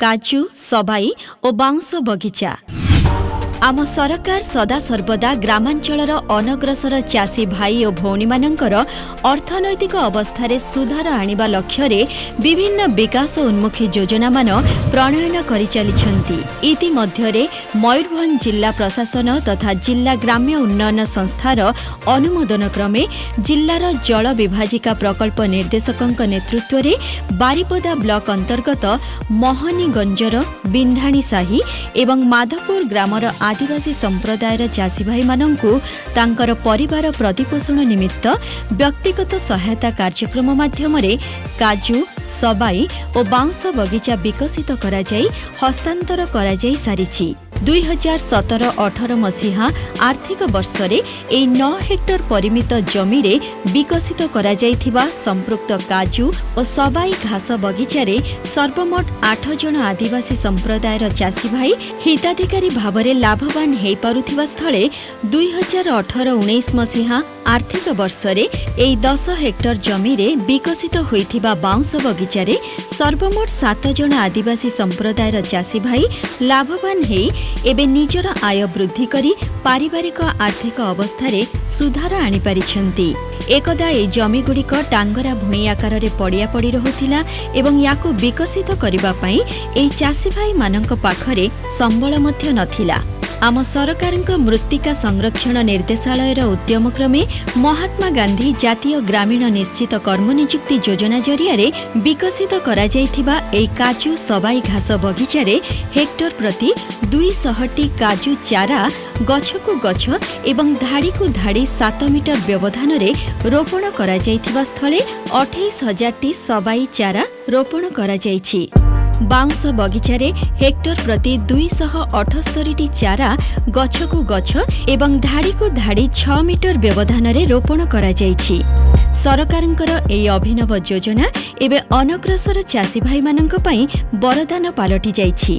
କାଜୁ, ସବାଇ ଓ ବାଉଁଶ ବଗିଚା। ଆମ ସରକାର ସଦାସର୍ବଦା ଗ୍ରାମାଞ୍ଚଳର ଅନଗ୍ରସର ଚାଷୀ ଭାଇ ଓ ଭଉଣୀମାନଙ୍କର ଅର୍ଥନୈତିକ ଅବସ୍ଥାରେ ସୁଧାର ଆଣିବା ଲକ୍ଷ୍ୟରେ ବିଭିନ୍ନ ବିକାଶ ଉନ୍ମୁଖୀ ଯୋଜନାମାନ ପ୍ରଣୟନ କରିଚାଲିଛନ୍ତି। ଇତିମଧ୍ୟରେ ମୟୂରଭଞ୍ଜ ଜିଲ୍ଲା ପ୍ରଶାସନ ତଥା ଜିଲ୍ଲା ଗ୍ରାମ୍ୟ ଉନ୍ନୟନ ସଂସ୍ଥାର ଅନୁମୋଦନ କ୍ରମେ ଜିଲ୍ଲାର ଜଳ ବିଭାଜିକା ପ୍ରକଳ୍ପ ନିର୍ଦ୍ଦେଶକଙ୍କ ନେତୃତ୍ୱରେ ବାରିପଦା ବ୍ଲକ ଅନ୍ତର୍ଗତ ମହନୀଗଞ୍ଜର ବିନ୍ଧାଣୀ ସାହି ଏବଂ ମାଧପୁର ଗ୍ରାମର ଆଦିବାସୀ ସମ୍ପ୍ରଦାୟର ଚାଷୀ ଭାଇମାନଙ୍କୁ ତାଙ୍କର ପରିବାର ପ୍ରତିପୋଷଣ ନିମିତ୍ତ ବ୍ୟକ୍ତିଗତ ସହାୟତା କାର୍ଯ୍ୟକ୍ରମ ମାଧ୍ୟମରେ କାଜୁ, ସବାଇ ଓ ବାଉଁଶ ବଗିଚା ବିକଶିତ କରାଯାଇ ହସ୍ତାନ୍ତର କରାଯାଇ ସାରିଛି। 2017-18 ମସିହା ଆର୍ଥିକ ବର୍ଷରେ ଏହି 9 ହେକ୍ଟର ପରିମିତ ଜମିରେ ବିକଶିତ କରାଯାଇଥିବା ସମ୍ପୃକ୍ତ କାଜୁ ଓ ସବାଇ ଘାସ ବଗିଚାରେ ସର୍ବମୋଟ 8 ଜଣ ଆଦିବାସୀ ସମ୍ପ୍ରଦାୟର ଚାଷୀ ଭାଇ ହିତାଧିକାରୀ ଭାବରେ ଲାଭବାନ ହୋଇପାରୁଥିବା ସ୍ଥଳେ 2018-19 ମସିହା ଆର୍ଥିକ ବର୍ଷରେ ଏହି 10 ହେକ୍ଟର ଜମିରେ ବିକଶିତ ହୋଇଥିବା ବାଉଁଶ ବଗିଚାରେ ସର୍ବମୋଟ 7 ଜଣ ଆଦିବାସୀ ସମ୍ପ୍ରଦାୟର ଚାଷୀ ଭାଇ ଲାଭବାନ ହେଇ ଏବେ ନିଜର ଆୟ ବୃଦ୍ଧି କରି ପାରିବାରିକ ଆର୍ଥିକ ଅବସ୍ଥାରେ ସୁଧାର ଆଣିପାରିଛନ୍ତି। ଏକଦା ଏହି ଜମିଗୁଡ଼ିକ ଟାଙ୍ଗରା ଭୂଇଁ ଆକାରରେ ପଡ଼ିଆ ପଡ଼ି ରହୁଥିଲା ଏବଂ ୟାକୁ ବିକଶିତ କରିବା ପାଇଁ ଏହି ଚାଷୀ ଭାଇମାନଙ୍କ ପାଖରେ ସମ୍ବଳ ମଧ୍ୟ ନଥିଲା। ଆମ ସରକାରଙ୍କ ମୃତ୍ତିକା ସଂରକ୍ଷଣ ନିର୍ଦ୍ଦେଶାଳୟର ଉଦ୍ୟମ କ୍ରମେ ମହାତ୍ମା ଗାନ୍ଧୀ ଜାତୀୟ ଗ୍ରାମୀଣ ନିଶ୍ଚିତ କର୍ମନିଯୁକ୍ତି ଯୋଜନା ଜରିଆରେ ବିକଶିତ କରାଯାଇଥିବା ଏହି କାଜୁ ସବାଇ ଘାସ ବଗିଚାରେ ହେକ୍ଟର ପ୍ରତି 200ଟି କାଜୁ ଚାରା ଗଛକୁ ଗଛ ଏବଂ ଧାଡ଼ିକୁ ଧାଡ଼ି 7 ମିଟର ବ୍ୟବଧାନରେ ରୋପଣ କରାଯାଇଥିବା ସ୍ଥଳେ 28 ହଜାରଟି ସବାଇ ଚାରା ରୋପଣ କରାଯାଇଛି। ବାଉଁଶ ବଗିଚାରେ ହେକ୍ଟର ପ୍ରତି 278ଟି ଚାରା ଗଛକୁ ଗଛ ଏବଂ ଧାଡ଼ିକୁ ଧାଡ଼ି 6 ମିଟର ବ୍ୟବଧାନରେ ରୋପଣ କରାଯାଇଛି। ସରକାରଙ୍କର ଏହି ଅଭିନବ ଯୋଜନା ଏବେ ଅନଗ୍ରସର ଚାଷୀ ଭାଇମାନଙ୍କ ପାଇଁ ବରଦାନ ପାଲଟି ଯାଇଛି।